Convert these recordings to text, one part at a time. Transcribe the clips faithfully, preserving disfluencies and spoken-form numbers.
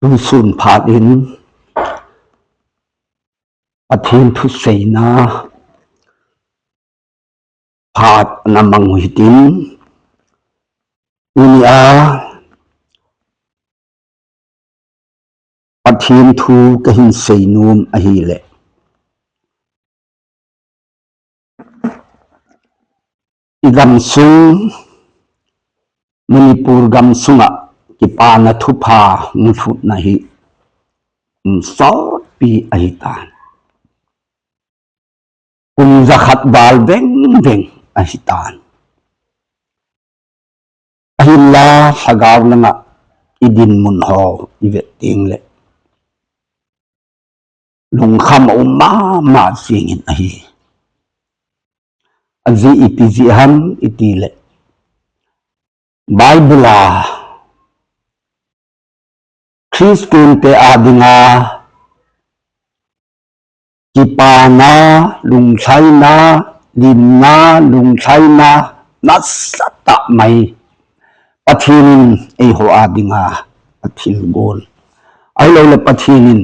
Tusun phat in Pathian thuseina phat ana mang uh hitin, tuni a Pathian thu ka hin sei nuam ahileh, i gam sung, Manipur gam sung ah kipana thupha muthutna hi um sawtpi ahi ta'n. Kum za khat val veng veng ahi ta'n. Ahinla, thagau lang ah i dinmun haw i vet ding leh lungkham a um ma ma zing in ahi. A zi i ti zi ham i ti leh, Bible a Khristiante â dinga kipana, lungthaina, limna, lungthaina nasa tak mai Pathian in eihaw â dinga a thil gual, ahiloleh Pathian in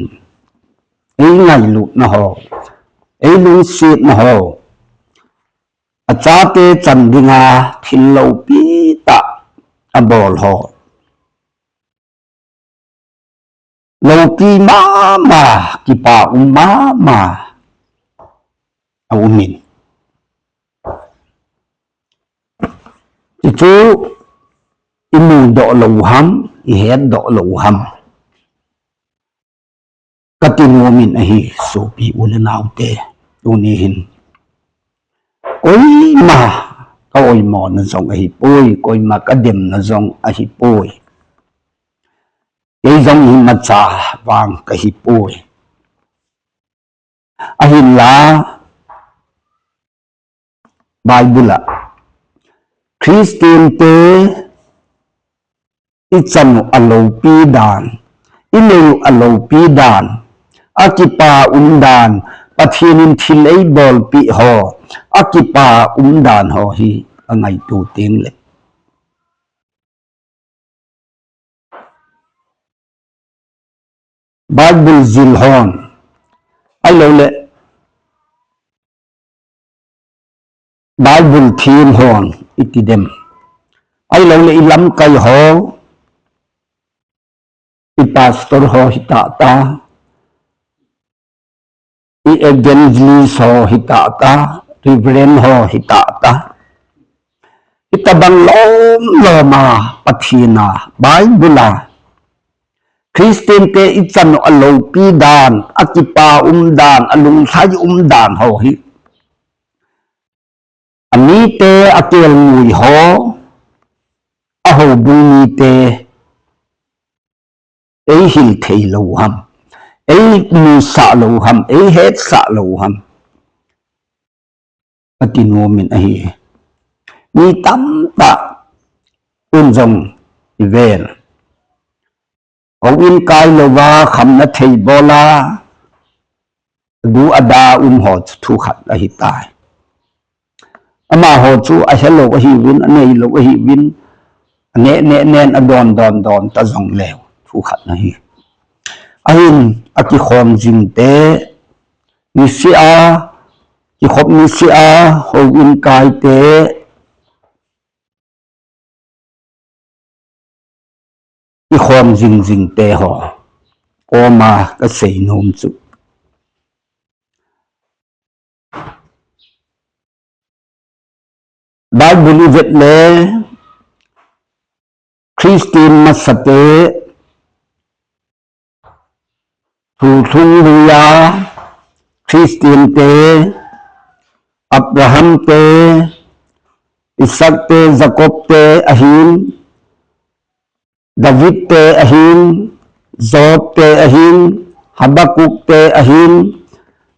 ei ngailutna haw, ei lungsiatna haw, a chate chan dinga thil lopi tak a bawl haw, lopi ma ma, kipak um ma ma a um in, tichu i mudok lo ham, i hetdok lo ham ka ti nuam in ahi. Suapi u le naute, tuni hin koima ka oimawna zong ahi puai, koima ka demna zong ahi puai. Kei zong hi macha vang ka hi puai. Ahinla, Bible ah Khristiante i chan uh a lopi dan, i nei uh a lopi dan, a kipak um dan, Pathian in thil ei bawlpi haw, a kipak um dan haw hi a ngaitua tiang leh, Bible zil haw'n, ahiloleh Bible thiam haw'n i ti dem, ahiloleh i lamkai haw, i pastor haw hi tata, i evangelist haw hi tata, reverend haw hi tata, i tabang lawm lawm a Pathian a, Bible a Khristiante i chan uh a lopi dan, a kipak um dan, a lunglai um dan haw hi a mite, a kêlngui haw, a houbung mite ei hil thei lo ham, ei musak lo ham, ei hetsak lo ham ka ti nuam in ahi. Mi tamtak un zong i vel, hou in kai lo a, khamna thei bawl a, a du a da um haw chu thu khat ahi tai. Amahaw chu a helo ahiu in, a neilo ahiu in, a neh neh nen a dawn dawn dawn ta zong leu thu khat ahi. Ahin a kikhawm zingte, nisia, kikhop nisia, hou in kaite, kikhawm zing zingte haw kawm a ka sei nuam chu, Bible i vet le Khristian masate, thuthlung lui a Khristiante, Abrahamte, Isaakte, Jakobte ahi'n, Davidte ahi'n, Jobte ahi'n, Habakukte ahi'n,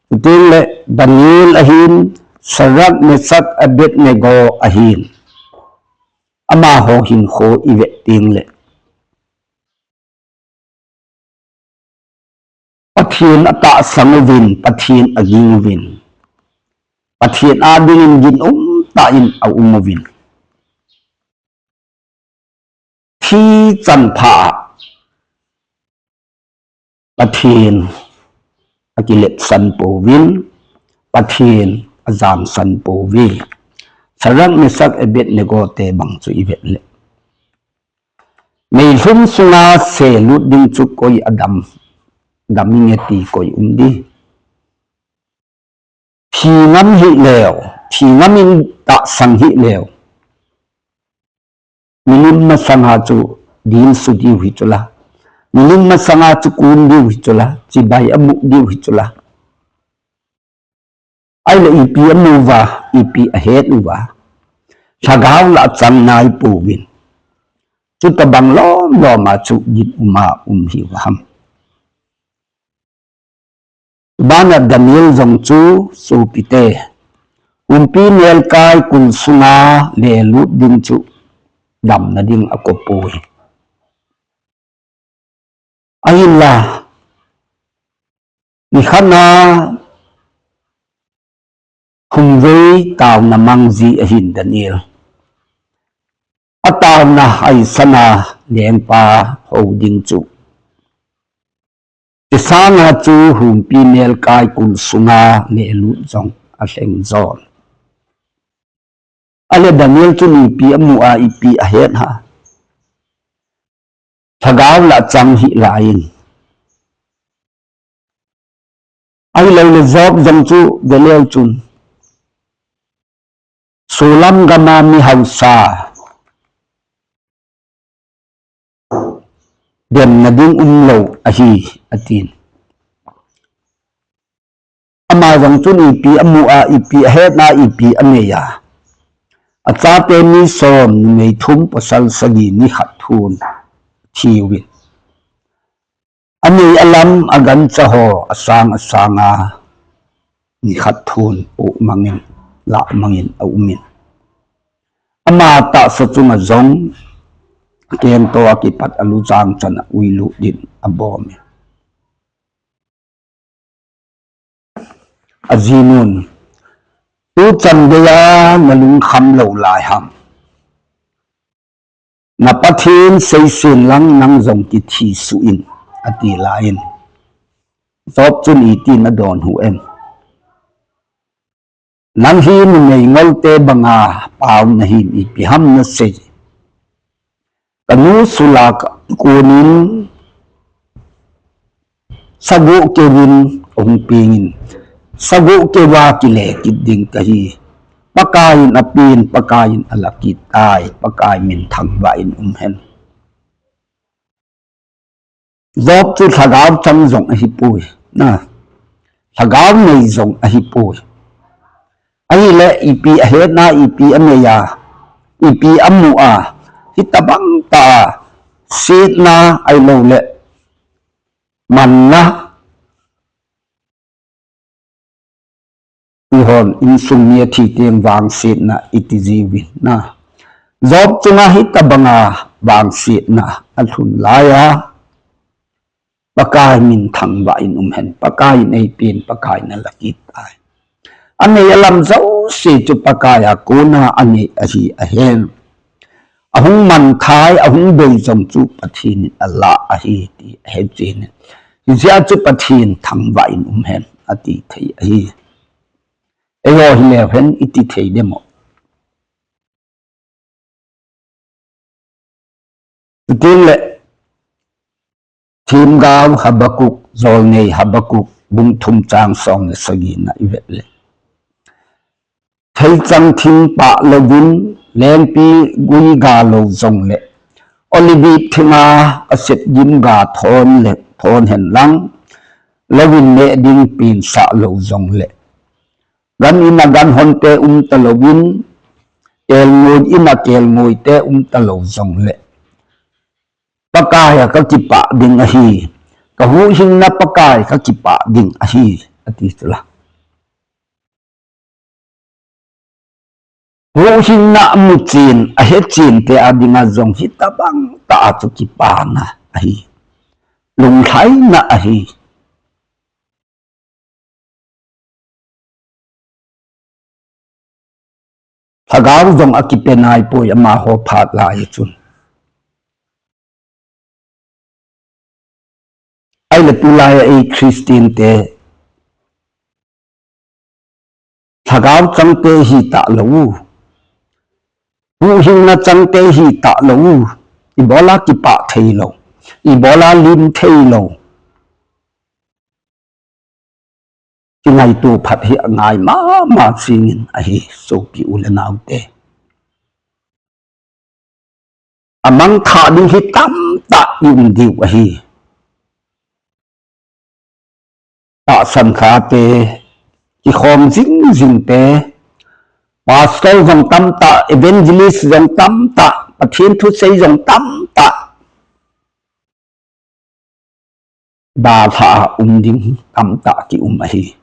chuteng leh Daniel ahi'n, Sadrak, Mesak, Abednego ahi'n, amahaw hinkhua i vet tiang leh Pathian a tahsan uvin, Pathian a ging uvin, Pathian â dingin ginum tak in a um uvin, thi chan pha ah Pathian a kilepsan puau in, Pathian a jângsan puau in. Sadrak, Mesak, Abednegote bang chu i vet leh, meithlum sung a se lût ding chu koi a dam, dam ing e ti koi um di. Thi ngam hileu, thi ngam in tahsan hileu, milim masang a chu dil su diu hi chu la, milim masang a chu kûn diu hi chu la, chibai a mûk diu hi chu la. Ahileh ipi a mu ua, ipi a het ua, thagau lah a chang nai puau in, chutobang lawm lawm a chu gin um a um hiu a ham. Ban ah Daniel zong chu suapite, humpinelkai kul sung a le lût ding chu damna ding a ko puai. Ahinla, ni khat a khumvei tauna mang zi ahi'n Daniel. A tauna haisan a lengpa ho ding chu, ti sâng a chu humpinelkai kul sung a le lût zong a leng zawn. Ahileh Daniel chun ipi a mu a, ipi a het a, thagau lah a chang hi lai in. Ahiloleh Job zong chu ve leu chun, sualam gam a mi hausa, demna ding um lo ahi, a ti'n. Ama zong chun ipi a mu a, ipi a het a, ipi a nei a, a chate mi sawm, numei thum, pawsal sagi, ni khat thu'n thiu in, a nei a lam, a gancha haw a sâng a sâng a, ni khat thu'n puk mang in, lâk mang in a um in, ama tahsa chung ah zong kengtaw a kipat a lu châng chan ah uilut in a bawm in, a zinu'n, tu chan gei a na lungkham lo lai ham? Na Pathian sei si'n lang nang zong kithi suk in, a ti lai in, Job chun i ti'n a dawnhu em? Nang hi numei ngolte bang a pau na hi'n, ipi ham na sei? Ka nu sulâk kuan in, sagu keu in hung piang in, sagu keu a kile kit ding ka hi. Pakai in a pia'n, Pakai in a la kit tai, Pakai min thangvah in um hen. Job chu thagau chang zong ahi puai, thagau nei zong ahi puai. Ahileh ipi a hetna, ipi a nei a, ipi a mu a, hi tabang ta a siatna ahiloleh manna, i hawn insung mi a thi tiang vangsiatna i ti ziu in a, Job chung ah hi tabang a vangsiatna a hlun lai a, Pakai min thangvah in um hen, Pakai in ei pia'n, Pakai in a la kit tai. A nei a lam zosia chu Pakai a kuan a a nei ahi a hen. A hung mangthai, a hung bei zong chu Pathian in a la ahi ti a he chian in, hizia chu Pathian thangvah in um hen a ti thei ahi. Eihaw hileu hen i ti thei dem aw? Chutiang leh themgau Habakuk, jawlnei Habakuk bung thum châng sawm leh sagina i vet leh, theichang thing pâk lo in, lengpi gui ga lo zong leh, olive thing a a sep gim ga thawn leh thawn hen lang, lo in neh ding piansah lo zong leh, gan in a gan honte um talo in, kêlnguai in a kêlnguaite um talo zong leh, Pakai ah ka kipâk ding ahi, ka huhhingna Pakai ka kipâk ding ahi, a ti chu la. Huhhingna a mu chian, a he chiante â ding ah zong hi tabang ta a chu kipâkna ahi, lungthaina ahi. Thagau zong a kipe nai puai, amahaw phat lai chun. Ahileh tulai a ei Khristiante, thagau changte hi talo u, huhhingna changte hi talo u, i bawl a kipâk theilo, i bawl a lim theilo, kingaitua phat hi a ngai ma ma zing in ahi, suapi u le naute. A mangthah ding hi tamtak i um diu ahi. Tahsan khate, kikhawm zing zingte, pastor zong tamtak, evangelist zong tamtak, Pathian thusei zong tamtak, dalha a um ding tamtak ki um ahi.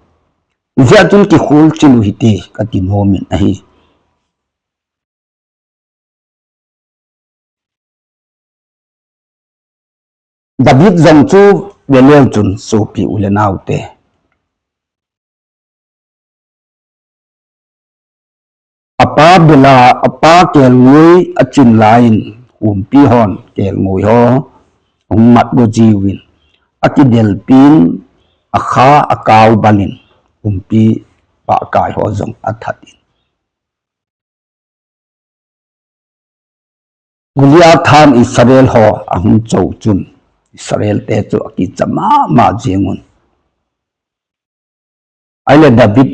Zia chun kikhual chil u hiti ka ti nuam in ahi. David zong chu Belial chun suapi u le naute, a pa bel a, a pa kêlnguai a chin lai in, umpi haw'n kêlnguai haw hung mat gua ziu in, a kidelpi'n, a kha a kau bal in, umpi pahkai haw zong a that in, Goliatha'n Israel haw a hung cho chun, Israelte chu a kicha ma ma ziang un. Ahileh David,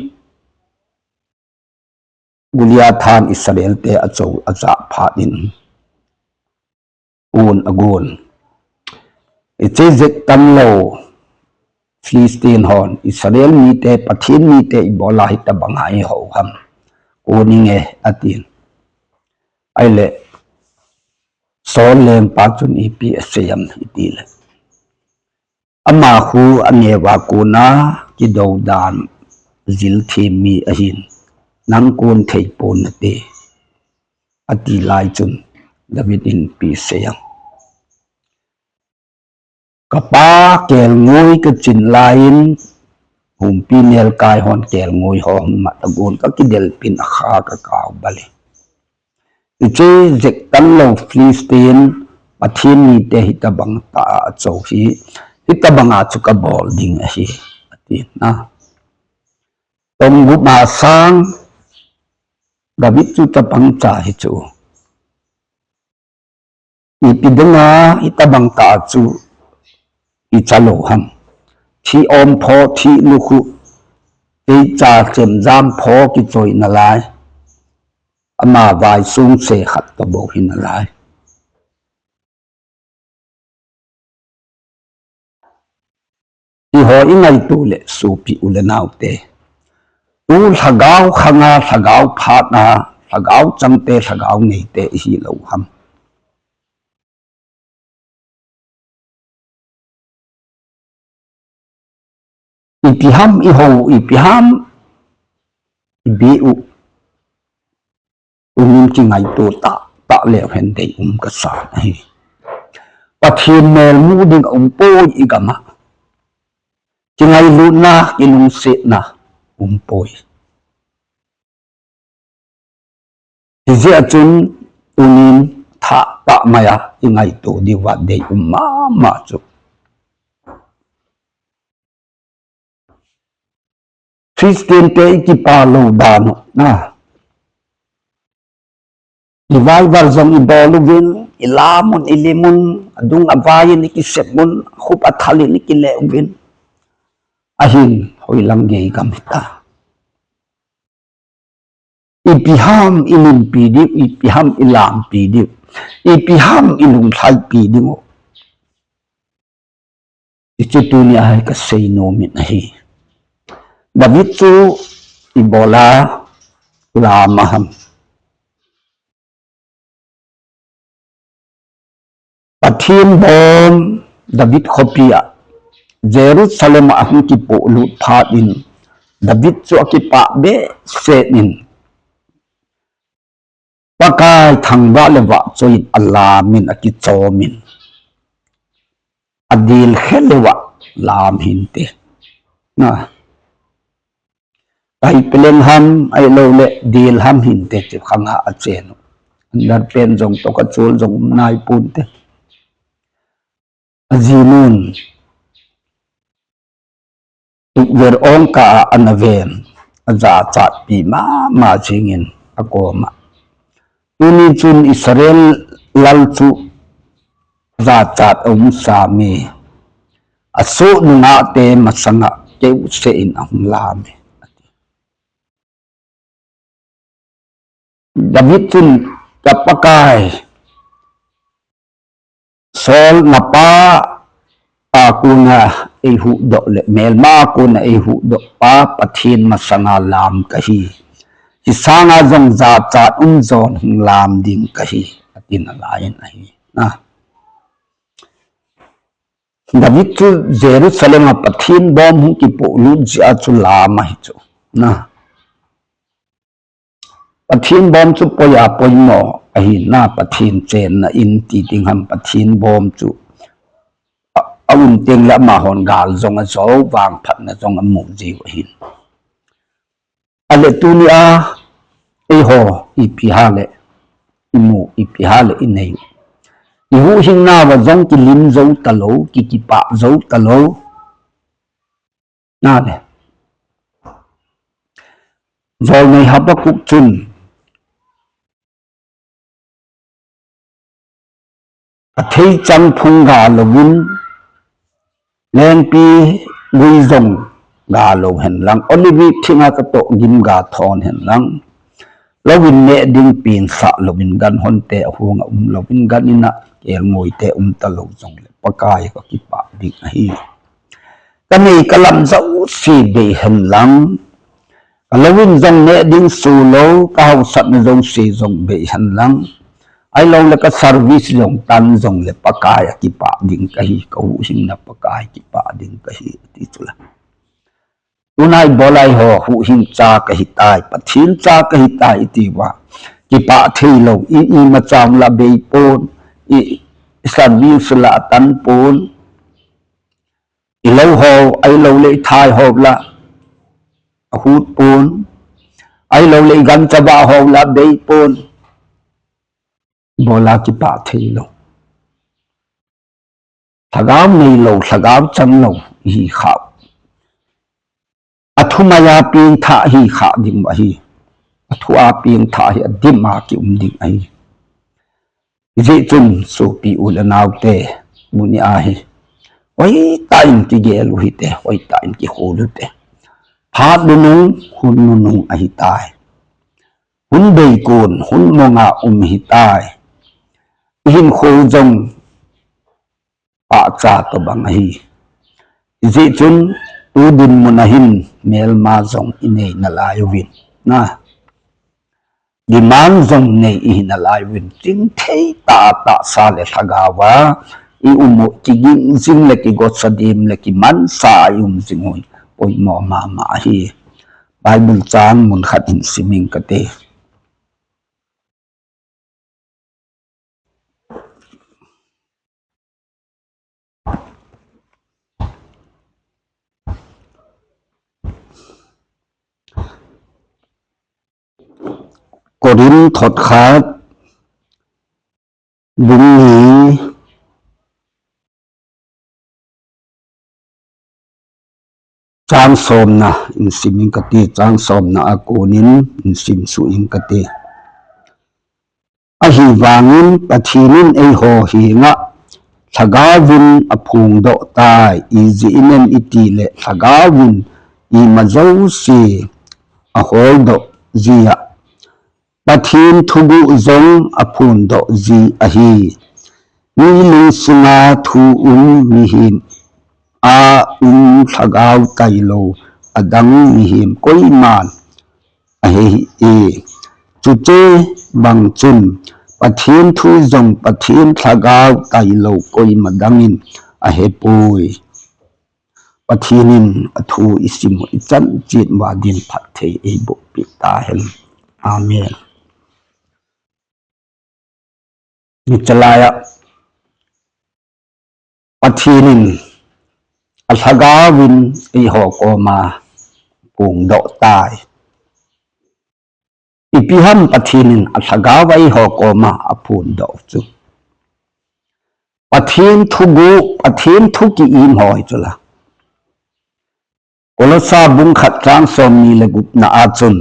Goliatha'n Israelte a cho a zak phat in, kuan a guan, i chei zek tan lo, Philistine haw'n Israel mite, Pathian mite i bawl a hitabang a i ho ham, kuan ing e, a ti'n. Ahileh Saul lengpa chun ipi a sei am i ti leh, ama khu a neu a kuan a, kidodan zil thiam mi ahi'n, nang kuan thei pua'n a ti, a ti lai chun David in ipi sei am, ka pa kêlnguai ka chin lai in, umpi nêlkai haw'n kêlnguai haw hung mat a guan, ka kidelpi'n a kha ka kau bal in, i chei zek tan lo Philistine, Pathian mite hitabang ta a cho hi, hitabang a chu ka bawl ding ahi, a ti a. Tawm gup ma sâng, David chu chapang cha hi chu, ipi ding a hitabang ta chu i cha lo ham? Thi awm phaw, thi lukhu, teicha chemjam phaw kichoina lai, ama vaisûngse khat tawh bo hi nalai. Ti haw i ngaitua leh suapi u le naute, tu lhagau khang a, lhagau phat a, lhagau changte, lhagau neite i hilo ham? Ipi ham i ho, ipi ham i bia uh, tuni'n kingaitua tak tak leu hen dei um ka sa ahi. Pathian mêl mu ding a um puai i gam ah, kingailutna, kilungsiatna um puai. Hizia chun tuni'n thak tak mai a i ngaitua diu a dei um ma ma chu, Khristiante i kipak lo dan uh, revival zong i bawl uvin, i lam un, i lim un, a dung a vai in i kisep un, a khup a thal in i kile uvin, ahin hoilang gei gam hita. Ipi ham i limpi diu, ipi ham i lampi diu, ipi ham i lunglhaipi ding uh, i chu tuni a hai ka sei nuam in ahi. David chu i bawl a lam a ham? Pathian bawm David khawpi ah, Jerusalem ah a hung kipualut phat in, David chu a kipâk behseh in, Pakai thangvâk leh vahchoi in a lam in a kichawm in, a dil khe leu ah lam hinte, tai peleng ham ahiloleh dil ham hinte ti khang a a chen uh. Underpant zong tawh a chual zong um nai puante. A zinu'n tukver awngka ah a na ven, a zachatpi ma ma zing in a kawm ah, tuni chun Israel lal chu zachat a um sam e, a suak nungakte masang ah keu seh in a hung lam e, a ti. David chun, Ka Pakai, Saul na pa a kuan a ei hukdok leh mêlma a kuan a ei hukdok pa Pathian masang a lam ka hi. Hi sâng a zong zachat um zaw in hung lam ding ka hi, a ti'n a lai in ahi. David chu Jerusalem ah Pathian bawm hung kipuaklut zia chu lam ahi chu. Pathian bawm chu poi a poimaw ahi na, Pathian chênna in ti ding ham, Pathian bawm chu a, a um tiang leh ama haw'n gâl zong a zo, vangphatna zong a mu ziu ahi. A leh tuni a eihaw ipi ha leh i mu, ipi ha leh i nei uh, i huhhingna va zong kilim zo talo, ki, kipâk zo talo. A leh, jawlnei Habakuk chun, A theichang phung ga lo in, lengpi gui zong ga lo hen lang, olive thing ah ka tawh gim ga thawn hen lang, lo in neh ding piansah lo in, gan honte a huang ah um lo in, gan in ah kêlngawite um talo zong leh Pakai ka kipâk ding ahi. Ka nei ka lam zosia bei hen lang, ka lo in zong neh ding sua lo, ka hausakna zosia zong bei hen lang, ahiloleh ka service zong tan zong leh Pakai ah kipâk ding ka hi, ka huhhingna Pakai kipâk ding ka hi, a ti chu la. Tunai bawl lai haw, huhhing cha ka hi tai, Pathian cha ka hi tai i ti ua, kipâk theilo, i, i macham la bei pua'n, i, i service la a tan pua'n, i lo haw, ahiloleh i thai haw la a hut pua'n, ahiloleh i gancha bah haw la bei pua'n, bawl a kipâk theilo. Lhagau neilo, lhagau chanlo i hi khau. A thu mai a piangthak hi khak ding ahi. A thu a piangthak hi a dim a ki um ding ahi. Zia chun suapi u leh naute, tuni a hi, hoi tak in kigel u hite, hoi tak in kikhual u hite. Phat nunung, hun nunung ahi tai. Hun bei kuan, hun mong a um hi tai. I hinkhua zong pahcha tawhbang ahi. Zia chun tu dinmun a hin mêlma zong i nei nalai uvin, na, demand zong nei i hi nalai uvin, chingthei tah a tahsa leh lhagau a i um uh, kiging zing leh kigosa dim leh kimansa a i um zing uh poimaw ma ma ahi. Bible chang mun khat hin sim ing ka ti. Korinth thotkhat, bung ni, châng sawmna in sim ing ka ti, châng sawmna a kuan in in sim suk ing ka ti. Ahivangin Pathian in eihaw hing ah Lhagau in a phuangdok tai, i zia in em i ti leh Lhagau in i ma zosia a hawldok zi ah, Pathian thuguh zong a phuangdok zi ahi. Mi lungsung a thu um mihing a um lhagau tailo a dang mihing koima'n a he hi e. Chute bang chun Pathian thu zong Pathian lhagau tailo koima dang in a he puai. Pathian in a thu i sim uh i chan chiat ua ding phatthei ei bûkpiak ta hen. Amen. Hichalai ah Pathian in a Lhagau in eihaw kawm a phuangdok tai. Ipi ham Pathian in a Lhagau a eihaw kawm a a phuangdok chu? Pathian thuguh, Pathian thu ki im haw hi chu la. Kolosa bung khat chang sawmni leh gupna ah chun,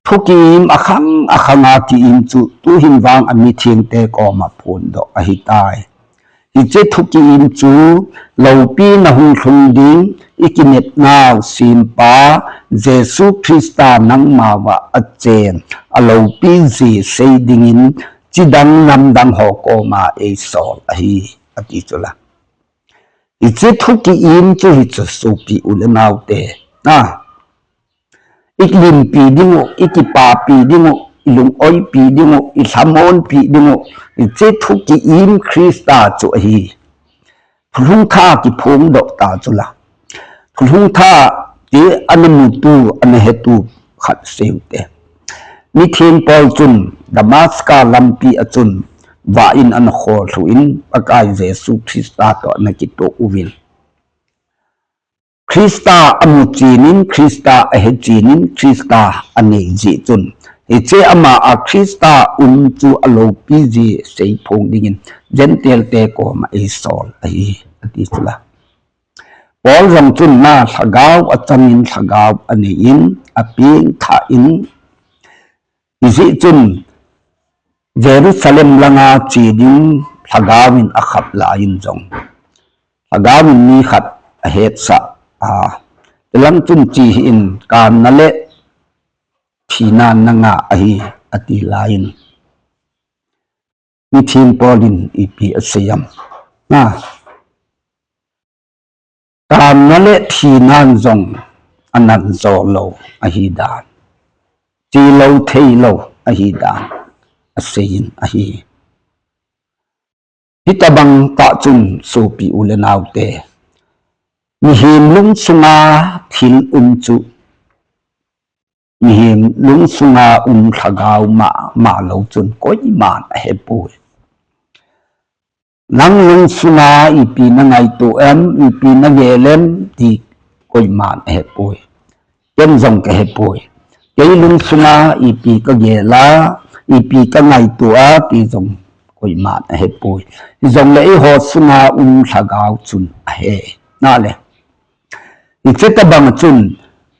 thukim a khang a khang a ki-im chu tu'hin vang a mithiangte kawm ah phuangdok ahi tai. Hiche thukim chu lopina hung lhung ding, i kinepnau siampa Jesu Khrista nangmau ah a chên, a lopi zia sei dingin chidang namdang haw kawm ah ei sawl ahi, a ti chu la. Hiche thukim chu hi chu suapi u le naute, a, i limpi ding uh, i kipapi ding uh, i lungoipi ding uh, i lhamuanpi ding uh, hiche thukim Khrista chu ahi. Thulhung tha kiphuangdok ta chu la. Thulhung tha ti ana mutu, ana hetu khat seute. Mithiang pawl chun Damaska lampi ah chun vah in ana khawlhu in Pakai Jesu Khrista tawh ana kituak uvin, Khrista a mu chian in, Khrista a he chian in, Khrista a nei zia chun, hiche ama ah Khrista um chu a lopi zia sei phuang dingin Gentilete kawm ah ei sawl ahi, a ti chu la. Paul zong chun na lhagau a chang in, lhagau a nei in, a piangthak in, i zia chun Jerusalem lang a chia ding lhagau in a khap lai in zong, lhagau in mi khat a hetsah a, i lang chun chia hi in, kânna leh thina'n na ngah ahi, a ti lai in, mithiang pawl in ipi a sei am? Kânna leh thina'n zong a nan zaw lo ahi dan, chia lo thei lo ahi dan a sei in ahi. Hitobang tah chun suapi u le naute, mihing lungsung a thil um chu, mihing lungsung a um lhagau ma ma lo chun koima'n a he puai. Nang lungsung a ipi na ngaitua em, ipi na gel em ti koima'n a he puai. Ken zong ka he puai. Kei lungsung a ipi ka gel a, ipi ka ngaitua a ti zong koima'n a he puai. Hizongleh eihaw sung a um lhagau chun a he. Na le, hiche tobang ah chun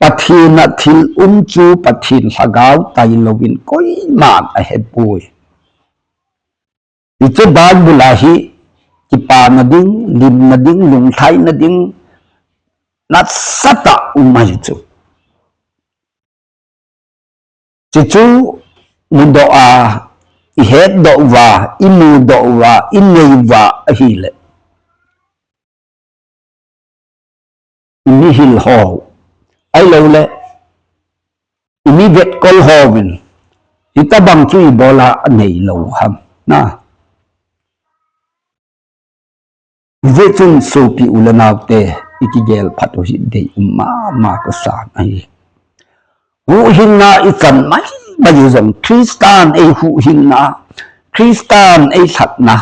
Pathian ah thil um chu Pathian lhagau tailo in koima'n a he puai. Hiche Bible a hi kipana ding, limna ding, lungthaina ding nasat ah um ahi chu. Chuchu mudoh a, i hetdoh ua, i mudoh ua, i nei ua ahileh, i mihil haw, ahiloleh i mi vetkol haw in hitobang chu i bawl a a neilo ham na. Hijeh chun suapi u le naute, i kigel phat uh hi dei um ma ma ka sa ahi. Huhhingna i chan mai mai zong Khrista'n ei huhhingna, Khrista'n ei lhatna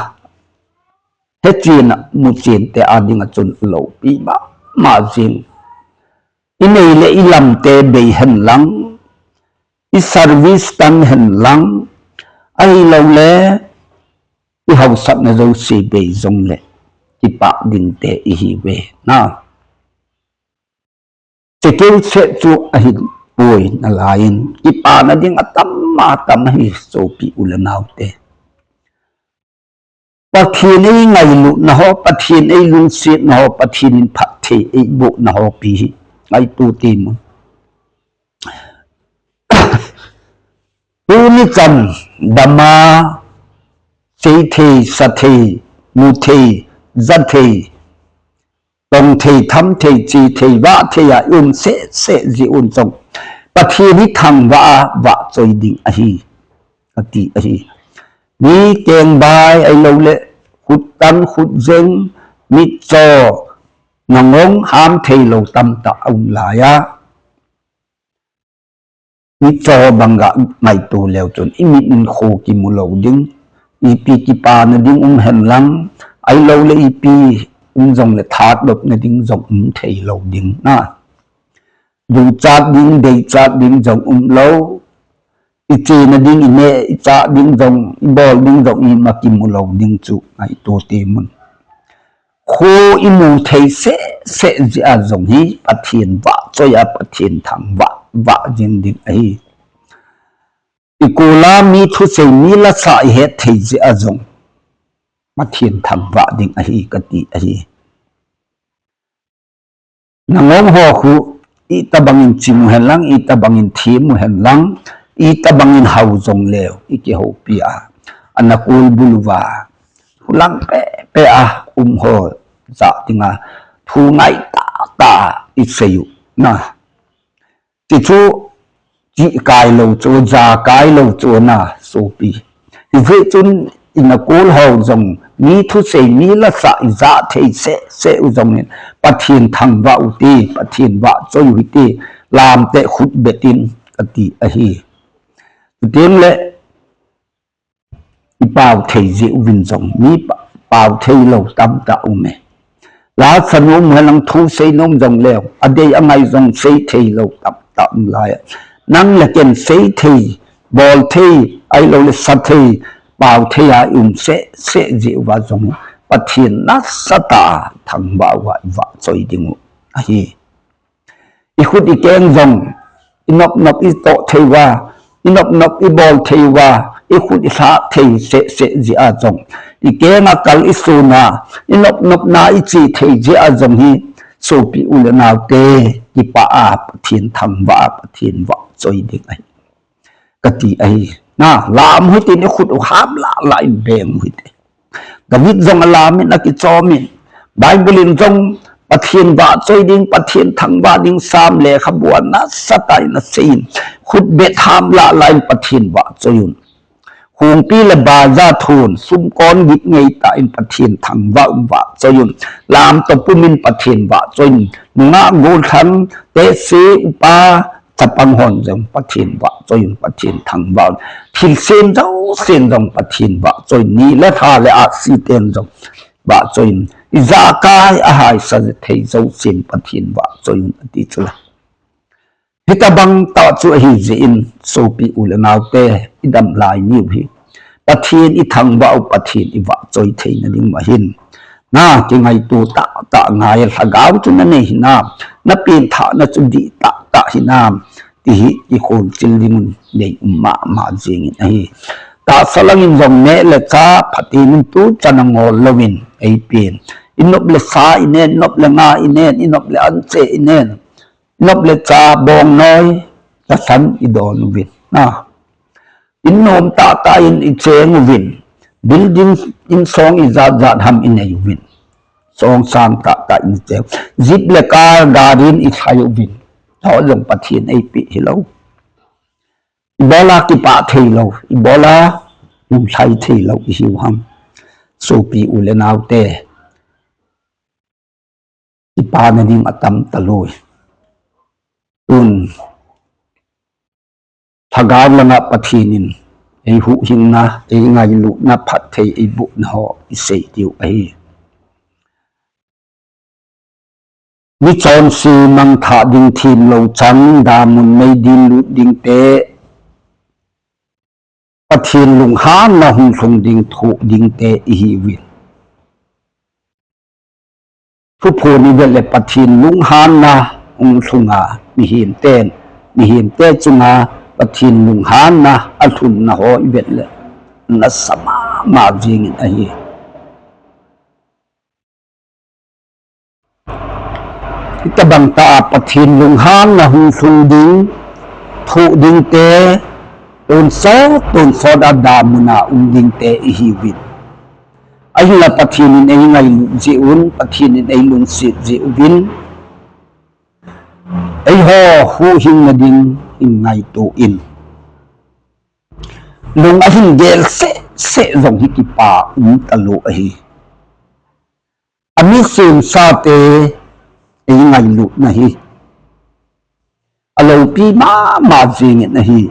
hechian ah muchiante â ding ah chun lopi ma ma zing. I nei leh i lamte bei hen lang, i service tam hen lang, ahiloleh i hausakna zosia bei zong leh kipâk dingte i hi ve na. Chekeu set chu ahi puai nalai in, kipana ding a tam ma tam ahi suapi u le naute. Pathian ei ngailutna haw, Pathian ei lungsiatna haw, Pathian in phatthei ei buakna haw pi hi ngaitua ti mun. Tuni chan dam a, sei thei, sa thei, mu thei, za thei, tong thei, tham thei, chia thei, vah thei a i um seh seh zia un chun, Pathian hi thangvah a vahchoi ding ahi, a ti ahi. Mi kengbai ahiloleh khut tan khut zeng, mitchaw, nangong ham theilo tamtak a um lai a. Mitchaw bang ka ngaitua leu chun i mit in khua kimu lo ding, ipi kipana ding um hen lang, ahiloleh ipi um zong leh thâtdopna ding zong um theilo ding na. Duchat ding, deichat ding zong um lo. I chiana ding, i ne i chah ding zong, i bawl ding zong i ma kimu lo ding chu ngaitua ti mun. khua i mu thei seh seh zia zong hi Pathian vahchoi a, Pathian thangvah vah zing ding ahi. I kual a mi thusei, mi lasa i het thei zia zong Pathian thangvah ding ahi ka ti ahi. Nanghaw haw khu, i tabang in chim u hen lang, i tabang in thiam u hen lang, i tabang in hau zong leu i kihopi a, a na kual bul ua, hulang peh peh a um haw zah ding a thu ngai ta ta i sei u na. Ti chu, chih kai lo chu, za kai lo chu na, suapi. Hi ve chun, i na kual haw zong, mi thusei, mi lasa i za thei seh seh u zong in, Pathian thangvah u ti, Pathian vahchoi u hi ti, lamte khut bet in ka ti ahi. Chutiang leh, i pau thei zia uvin zong mi pa-, pau thei lo tamtak um e. La sa nuam hen lang, thu sei nuam zong leu, a dei a ngai zong sei thei lo tamtak um lai a, nang le ken sei thei, bawl thei, ahilo leh sa thei, pau thei a i um seh seh zia ua zong Pathian nasat a thangvah ua i vahchoi ding uh ahi. I khut i keng zong, i nop nop i tawh thei ua, i nop nop i bawl thei ua, i khut i thlâk thei seh seh zia zong, i keng a kal i sûn a, i nop nopna i chia thei zia zong hi, suapi u leh naute, kipâk a Pathian thangvah a, Pathian vahchoi ding ahi ka ti ahi. Na, lam hitin i khut uh ham lah lah in beng u hite. David zong a lam in a kichawm in, Bible in zong Pathian vahchoi ding, Pathian thangvah ding Sam lekhabu ah nasat a in a sei in, khut bet ham lah lah in Pathian vahchoi un. Khungpi leh baza thu'n, sumkawn git ngei ta in Pathian thangvah un, vahchoi un. Lam tawh pum in Pathian vahchoi un. Nungak, gualthang, tesi, upa, chapang haw'n zong Pathian vahchoi un, Pathian thangvah un. Thilsiam zosia'n zong Pathian vahchoi un, ni leh tha leh âksite'n zong vahchoi un, i zakai a haisa thei zosia'n Pathian vahchoi un a ti chu la. Hitabang tak chu ahi zia in, suapi u leh naute, i dam lai ni uh hi Pathian i thangvah uh, Pathian i vahchoi theina ding uh ahin, na, kingaitua tak tak ngai a, lhagau chu na nei hinam, na pianthakna chu dih tak tak hinam, ti hi i khualchil ding un nei um ma ma zing in ahi. Tahsa lang in zong neh leh cha phatin in tu chan a ngawl lo in ei pian, i nop leh sa i nen, i nop leh nga i nen, i nop leh anche i nen, i nop leh cha bawngnawi, tahsan i dawn uvin, na, in nuam tak tak in i chêng uvin, building, in sawng i zat zat ham i nei uvin, sawng sâng tak tak in i chêng, jeep leh car, gari in i thlai uvin, tho zong Pathian ei pi hilo. I bawl a kipâk theilo, i bawl a lungthai theilo i hiu ham, suapi u leh naute? Kipâkna ding a tam talua. Tun, lhagau lang ah Pathian in ei huhhingna, ei ngailutna, phatthei ei bûkna haw i sei diu ahi. Mi chawnsi mangthah ding thiamlo chang, damun mei din lût dingte, Pathian lunghanna hung thlung ding, thuak dingte i hiu in. Thuphuan i vet leh Pathian lunghanna hung thlung a, mihingte'n, mihingte chung a Pathian lunghanna a thlunna haw i vet leh nasa ma ma zing in ahi. Hitabang tak a Pathian lunghanna hung thlung ding, thuak dingte, tonsawt tonsawt a damun a um dingte i hiu in. Ahinla Pathian in ei ngailut zia un, Pathian in ei lungsiat zia uvin, eihaw huhhingna dingin ngaitua in, lung a hin gel seh seh zong hi kipâk um talua ahi. A mi siamsate ei ngailutna hi a lopi ma ma zing in ahi.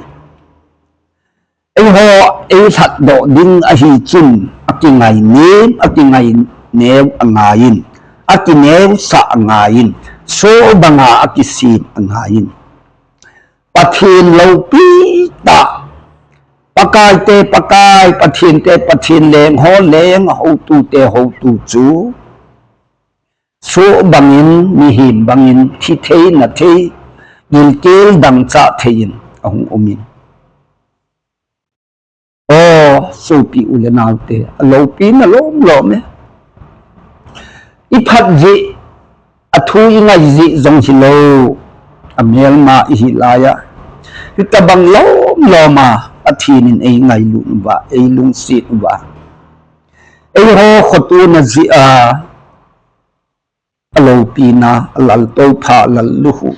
Eihaw ei lhatdok ding ahi chun a kingai niam, a kingai neu a ngai in, a kineusah a ngai in, sual bang a a kisiam a ngai in. Pathian lopi tak, Pakaite Pakai, Pathiante Pathian, lenghaw leng, hotute hotu chu Suak bangin, mihing bangin thi thei, na thei, gilkial dangchâk thei in a hung um in. Aw, suapi u leh naute, a lopina lawm lawm e. I phat zia, a thu i ngai zia zong hilo, a mêlma i hi lai a, hitobang lawm lawm a Pathian in ei ngailut ua, ei lungsiat ua, ei haw khawtuana zia a, a lopina, a laltopha, a lallukhu,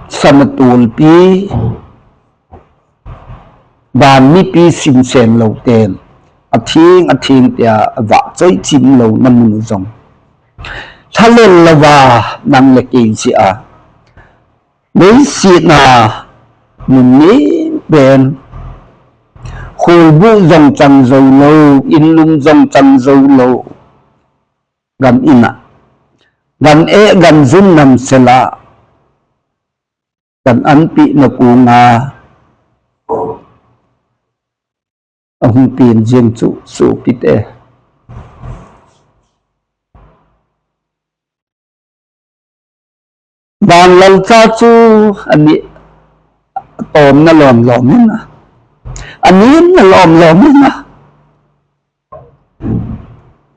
sana tualpi, van mipi simsen lote'n a thiang, a thiang tia a vak choi chim lona mun u zong, thalel lo a, nang leh kei zia a meisiatna nunning pen, khulbuk zong chang zo lo, inlum zong chang zo lo, gan in ah, gan e gan zun nam sel ah, gan anpina kuang a a hung pian ziang chu suapite, van lalcha chu a ni, a tawmna lawm lawm in a, a niamna lawm lawm in a,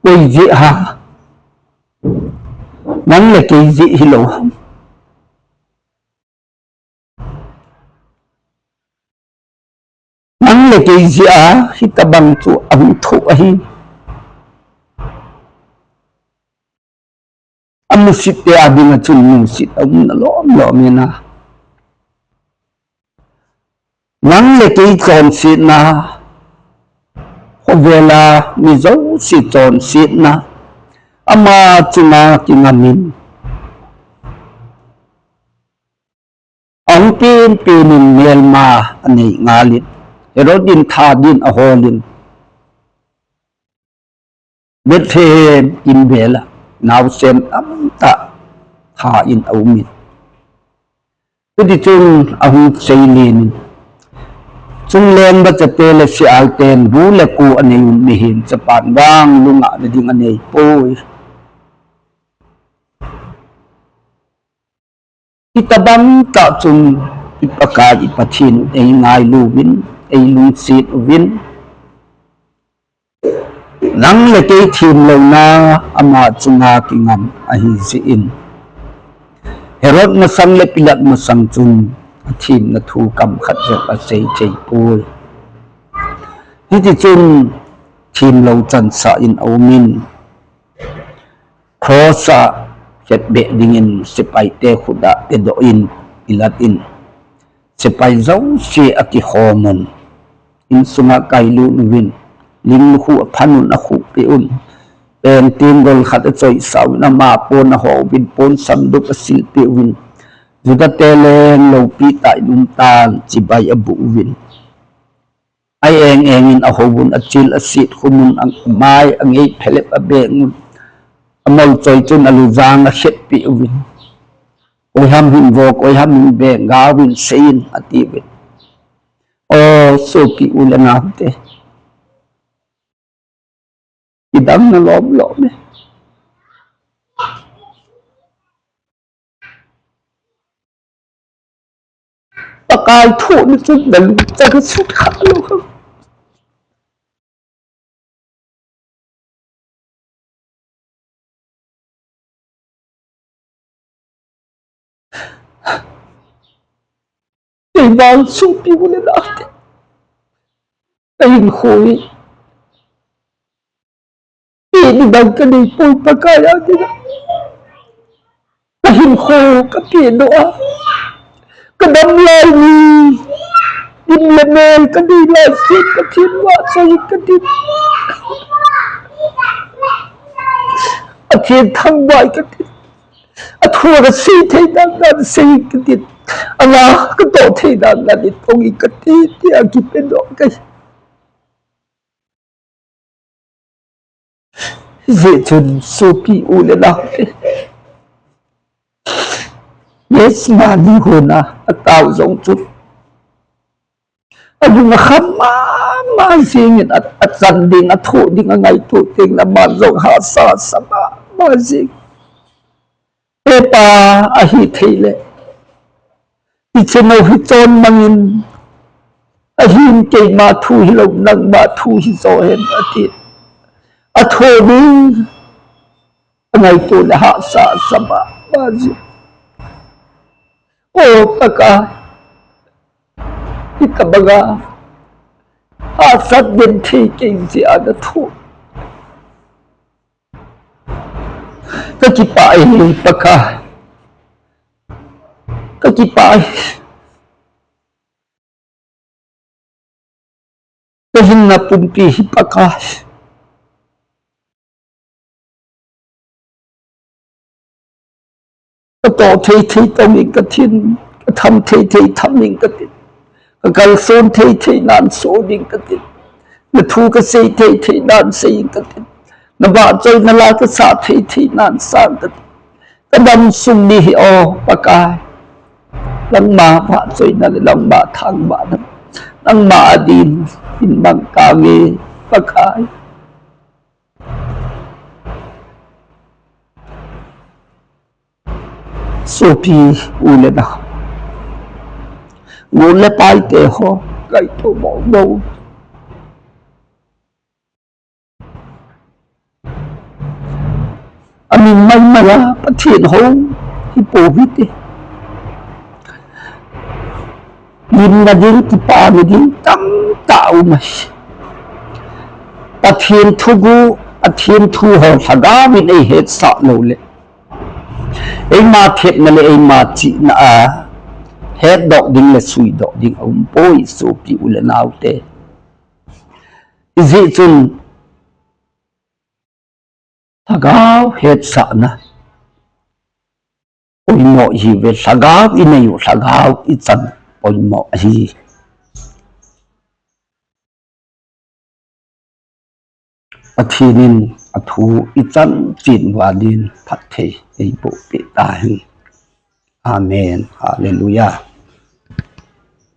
koi zia a, nang leh kei zia hilo ham? Nang leh kei zia a hitobang chu a hung thuak ahi. A musitte â ding ah chun musit a umna lawm lawm in a, nang leh kei chawnsiatna, khawvel a mi zosia chawnsiatna, ama chung a kingam in, a hung pian pian in mêlma a nei ngal in, Herod in tha dingin a hawl in, Bethlehem in vêl ah nausen tamtak tha in a um in, chutichun a hung sei lian in, Chungleng machate leh sialte'n bu leh kua a nei un, mihing chapa'n vang lungahna ding a nei puai. Hitobang tak chun i Pakai i Pathian ei ngailu in, ei lungsiat uvin, nang leh kei thiamlona ama chung a kingam ahi zia in, Herod masang leh Pilat masang chun a thiamna thu kam khat zong a sei thei puai. Hitichun thiamlo chansa in a um in, cross ah khetbeh dingin sepaite khut ah tedok in, Pilat in sepai zosia a kikhawm un, insung ah kailut uvin, linglukhu a phan un, a khukpi un, pengting gol khat a choisa un, ama puan a haw uvin, puan sandup a silpi uvin, Judate leng lopi tak in um ta'n chibai a bûk uvin, a eng eng in a ho un, a chil a siat khum un, a mai a ngei phelep a beng un, a molchoi chun a luzang a khetpi uvin, Koi ham hin vaw, koi ham hin beng, gau in sei in, a ti uvin. Aw, suapi u leh naute, i dangna lawm lawm e. Pakai thu ni chun na lungchang a sut kha lo ham? Kei vang suapi u leh naute, ka hinkhua hi, pian ding dang ka nei puai Pakai â ding ah. Ka hinkhua ka pian daw a, ka dam lai ni, dim leh mêl ka nei lai sin ka thian ua, soi in ka tin. A thian thangvai ka tin. A thu a ka sei thei dan dan sei in ka tin. A la ka tawh thei dan dan in ong in ka ti, ti a kipe daw ka hi. Zia chun suapi u leh naute, Gethsemane huan a a tau zong chun, a lung a kham ma ma zing in, a, a chan ding, a thuak ding a ngaitua teng lam ah zong hasa sa ma a zing. E Pa, ahi thei leh, i cheno hi chawn mang in, ahi'n keima thu hilo, nangma thu hi zaw hen, a ti. A thu ding a ngaitua leh hahsa sa ma ma zing. Aw Pakai, i ka bang a hahsat den thei kei zia na thu ka kipak hi Pakai, ka kipak hi. Ka hinna pumpi hi Pakai, ka tawh thei thei tawng ing ka tin, ka tham thei thei tham ing ka tin, ka kalsuan thei thei nan suan ing ka tin, na thu ka sei thei thei nan sei ing ka tin, na vahchoina la ka sa thei thei nan sa ing ka tin. Ka dam sung ni hi aw Pakai, nangma vahchoina leh nangma thangvahna, nangma â ding in mang ka nge Pakai. Suapi u leh nau, gual leh paite haw, kaitua mawng lo, a min mai mai a Pathian ho hi pua hi ti. Limna ding, kipana ding tamtak um ahi. Pathian thugu, Pathian thu haw Lhagau in ei hetsah lo leh, eima thepna leh eima chihna a hetdok ding leh suidok ding a um puai suapi u leh naute. Ziaziakchun Lhagau hetsahna poimaw hi ve, Lhagau i nei uh, Lhagau i chan poimaw ahi. Pathian in a thu i chan chian ua dingin phatthei ei boh piak ta hen. Amen. Hallelujah.